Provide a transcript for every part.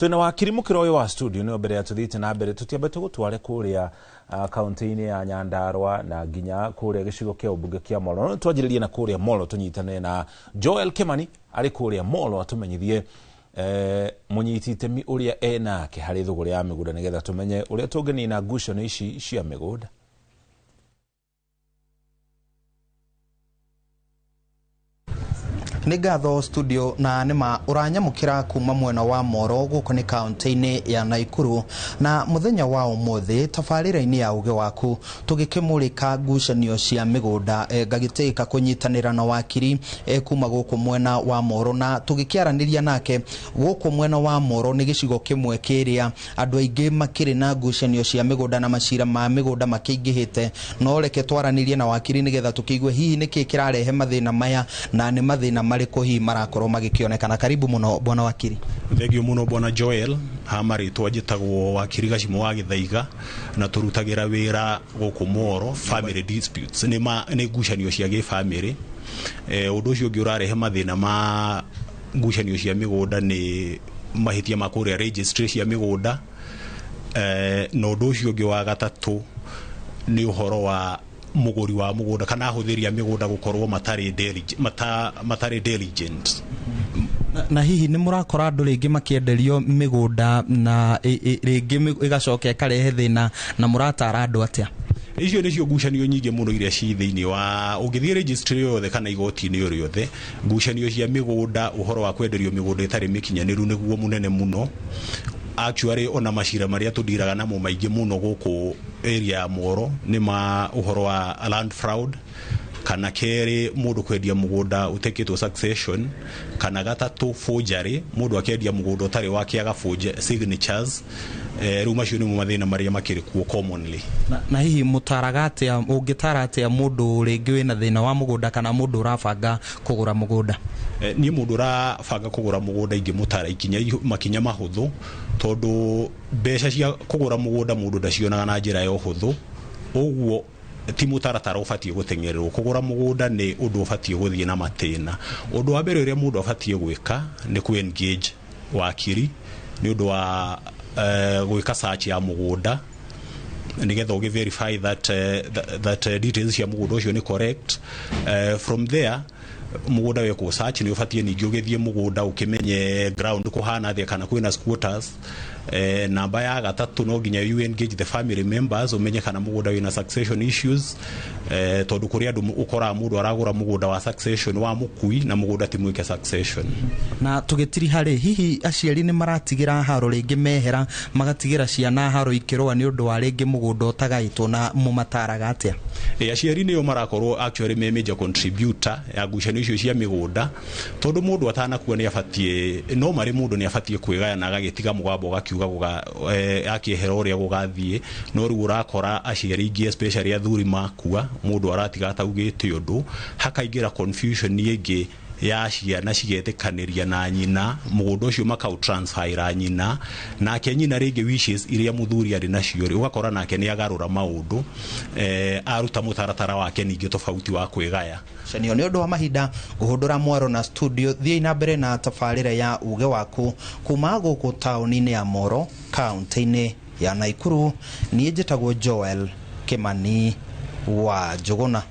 Twina wakiri mukiro uyu wa studio ni mbere ya tuthiite na mbere tutiambe tugutware kuria kaunti-ini ya Nyandarua na nginya kuria gicigo kia ubunge kia Molo. No twanjiririe na kuria Molo tunyitane na Joel Kimani ari kuria Molo atumenyithie munyiti itemi uria enake hari thuguri ya migunda nigetha tumenye uria tunginina ngucanio ici cia migunda. Nĩ ngatho studio na nĩma ũranyamũkĩra kuma mwena wa Moro gũkũ nĩ kaunti-inĩ ya Naikuru na mũthenya wa ũmũthĩ tabarĩra-inĩ ya ũgĩ waku tũgĩkĩmũrĩka ngucanio cia mĩgũnda ngagĩtĩka kũnyitanĩra na wakiri kuma gũkũ mwena wa Moro na tũgĩkĩaranĩria nake gũkũ mwena wa Moro nĩ gĩcigo kĩmwe kĩrĩa andũ aingĩ makĩrĩ na ngucanio cia mĩgũnda na macira ma mĩgũnda makĩingĩhĩte no reke twaranĩrie na wakiri nĩgetha tũkĩigue hihi nĩkĩ kĩrarehe mathĩna maya na nĩ mathĩna marĩkũ hihi marakorwo magĩkĩonekana. Karibu mũno bwana wakiri. Thengio mũno bwana Joel. Ha marĩtwa njĩtagwo wakiri Gacimo wa Gĩthaiga na tũrutagĩra wĩra gũkũ Moro family disputes nĩ ngucanio cia gĩbamĩrĩ. Ũndũ ũcio ũngĩ ũrarehe mathĩna ma ngucanio cia mĩgũnda nĩ mahĩtia ma kũrĩa registry cia mĩgũnda. Na ũndũ ũcio ũngĩ wa gatatũ nĩ ũhoro wa muguri wa mugunda kana ahuthiri a migunda gukorwo matari diligent. Na hihi ni murakora andu ringi makienderio migunda na ringi igacoka ikarehe thina na muratara andu atia? Icio nĩcio ngucanio nyingĩ mũno iria ci thĩinĩ wa ũngĩthiĩ registry yothe kana igoti-inĩ o rĩothe, ngucanio cia mĩgũnda, ũhoro wa kwenderio mĩgũnda ĩtarĩ mĩkinyanĩru nĩguo mũnene mũno. Actually ona macira marĩa tũndiraga namo maingĩ mũno gũkũ area ya Moro nĩ ma ũhoro wa land fraud, kana kerĩ mũndũ kwendia mũgũnda ũtekĩtwo succession, kana gatatũ forgery, mũndũ akendia mũgũnda ũtarĩ wake agaforge signatures. Rĩu macio nĩmo mathĩna marĩa makĩrĩ kuo commonly. Na hihi mũtaraga atĩa, ũngĩtara atĩa mũndũ rĩngĩ wĩna thĩna wa mũgũnda kana mũndũ ũrabanga kũgũra mũgũnda? Niĩ mũndũ ũrabanga kũgũra mũgũnda ingĩmũtara ikinya makinya mahũthũ, tondũ mbeca cia kũgũra mũgũnda mũndũ ndacionaga na njĩra ya ũhũthũ, ũguo ti mũtaratara ũbatiĩ gũteng'ererwo. Kũgũra mũgũnda nĩ ũndũ ũbatiĩ gũthiĩ na matĩna. Ũndũ wa mbere ũrĩa mũndũ abatiĩ gwĩka nĩ kũ engage wakiri nĩ ũndũ wa gwĩka search ya mũgũnda nĩgetha ũgĩ verify that details cia mũgũnda ũcio nĩ correct. From there mũgũnda wekwo search nĩ ũbatiĩ ningĩ ũgĩthiĩ mũgũnda ũkĩmenye ground kũhana atĩa kana kwĩna squatters. Namba ya gatatũ no nginya you engage the family members ũmenye kana mũgũnda wĩna succession issues, tondũ kũrĩ andũ ũkoraga mũndũ aragũra mũgũnda wa succession wa mũkui na mũgũnda ti mwĩke succession. Na tũgĩtiriha rĩ, hihi aciari nĩ maratigĩra haro rĩngĩ mehera magatigĩra ciana haro ikĩrũa nĩ ũndũ wa rĩngĩ mũgũnda ũtagaĩtwo, na mũmataraga atĩa? Aciari nĩo marakorwo actually me major contributor ya ngucanio icio cia mĩgũnda, tondũ mũndũ atanakua nĩ abatiĩ, no marĩ mũndũ nĩ abatiĩ kwĩgaya na agagĩtiga mũgambo ũgakiuga akĩehera ũrĩa gũgathiĩ. No rĩu ũrakora aciari aingĩ especially athuri makua mũndũ aratiga ataugĩte ũndũ, hakaingĩra confusion ĩngĩ ya ciana cigetĩkanĩria na nyina, mũgũnda ũcio makaũtransferira nyina, nake nyina rĩngĩ wishes iria mũthuri arĩ nacio rĩ, ũgakora nake nĩ agarũra maũndũ, aruta mũtaratara wake ningĩ tofauti wa kwĩgaya. Cenio nĩ ũndũ wa mahinda ngũhũndũra mwaro na studio thiĩ na mbere na tabarĩra ya uge waku kuma gũkũ taũni-inĩ ya Moro kaunti-inĩ ya Naikuru. Niĩ njĩtagwo Joel Kimani wa Njũgũna.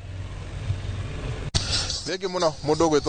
Thengiũ mũno mũndũ ũgwĩtwo